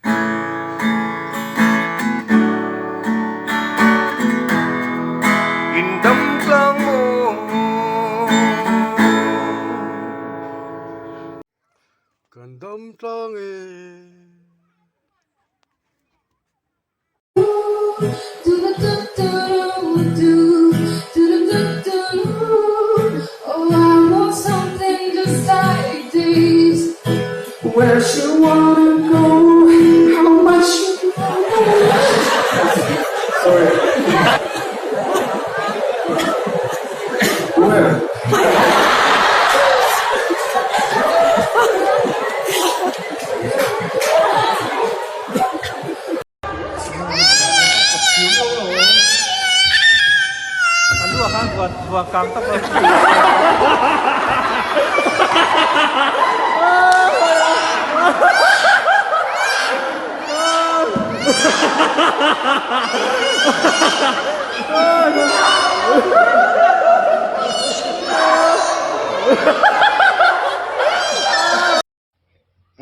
In dam tlang maw? Kan dam tlang e.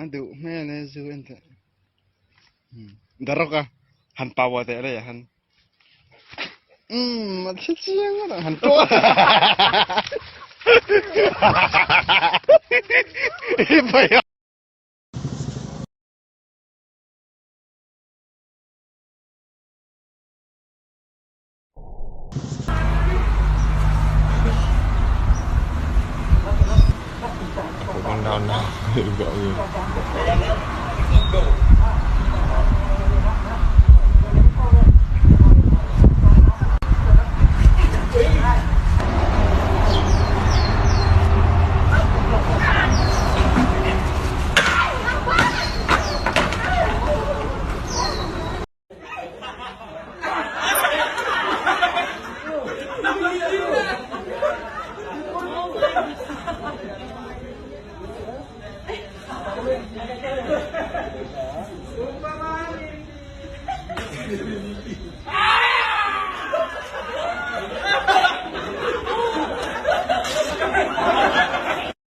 A duh hmel e zu en teh darok a han power teh leh han umm a thi chiang ngawt ang han tuah